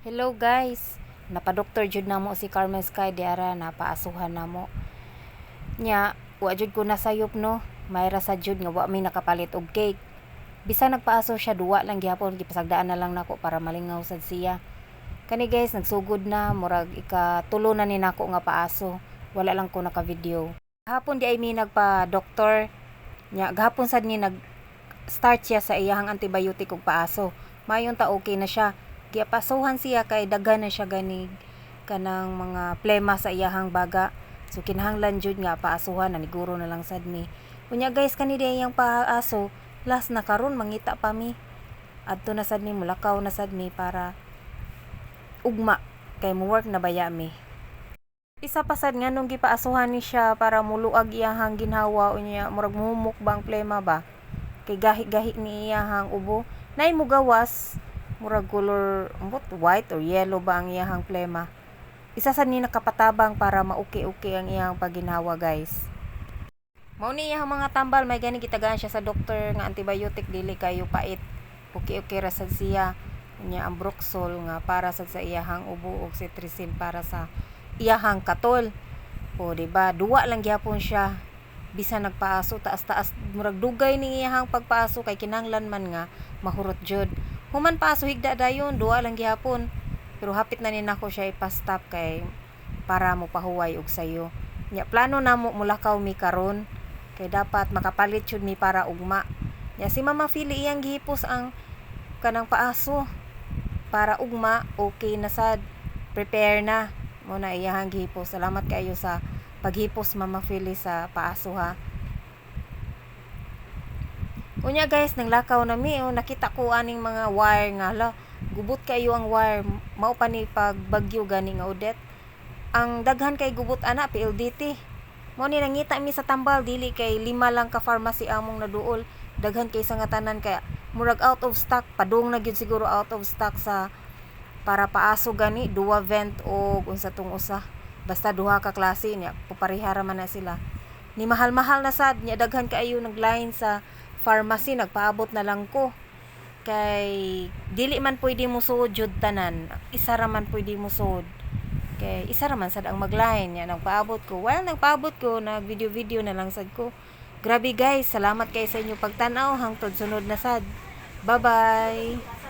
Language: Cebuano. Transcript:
Hello guys, napadoktor jud namo si Carmen Sky diara, napaasuhan namo. Nya, wa jud ko nasayop, no. May ra sa jud nga wa mi nakapalit og cake. Bisan nagpaaso siya, duwa lang gihapon, gipasagdaan na lang nako para malingaw sad siya. Kani guys, nagsugod na, murag ikatulo na ni nako nga paaso. Wala lang ko naka-video. Hapon di ay mi nagpa-doktor. Nya, gahapon sad ni nag start siya sa iyahang antibiotic ug paaso. Mayon ta okay na siya. Gipasuhan siya kay daghan na siya ganig kanang mga plema sa iyahang baga. So kinahanglan jud nga paasuhan na, niguro na lang sad mi. Unya guys, kani di iyang paaso, last na karon, mangita pa mi. Adto na sad mi, mulakaw na sad mi para ugma kay mo work na baya mi. Isa pa sad, nganong gipaasuhan ni siya para muluag iyahang ginhawa, unya murag muhumok bang plema ba? Kay gahi-gahi ni iyahang ubo. Nay mugawas, murag color ambot white or yellow ba ang iyahang plema. Isa sad ni nakapatabang para ma-okay-okay ang iyang pagginhawa, guys. Mao ni iyang mga tambal, may gani gitagaan siya sa doktor nga antibiotic, dili kayo pait. Okay-okay ra sad siya. Unya ang Broxol nga para sad sa iyahang ubo ug cetirizine para sa iyahang katol. O di ba? Duwa lang gihapon siya. Bisan nagpaaso taas-taas, murag dugay ni iyahang pagpaaso kay kinahanglan man nga mahurot jud. Human paaso, higda dayon, duwa lang gihapon. Pero hapit na ni nako siya ipa-stop kay para mopahuway og sayo. Nya plano namo mulakaw mi karon kay dapat makapalit jud mi para ugma. Nya si Mama Fili, iyang gihipos ang kanang paaso para ugma okay na sad, prepare na mo na iyahang gihipos. Salamat kaayo sa paghipos, Mama Fili, sa paaso ha. Unya guys, nanglakaw na mi, oh, nakita ko aning mga wire nga hala, gubot kayo ang wire. Mao pa ni pag bagyo gani nga Odette. Ang daghan kay gubot ana PLDT. Mao ni nangita mi sa tambal, dili kay lima lang ka pharmacy among naduol. Daghan kay sa nga tanan kay murag out of stock, padung na gyud siguro out of stock sa para paaso gani, duwa vent og unsa tong usa. Basta duha ka klase niya, pupareha ra man na sila. Ni mahal-mahal na sad nya, daghan kaayo nagline sa pharmacy, nagpaabot na lang ko. Kay dili man pwede mo suod jud tanan, isa ra man pwede mo suod. Kay isa ra man sad ang magline nya, nagpaabot ko. While nagpaabot ko, nag video-video na lang sad ko. Grabe guys, salamat kay sa inyo pagtan-aw, hangtod sunod na sad. Bye-bye.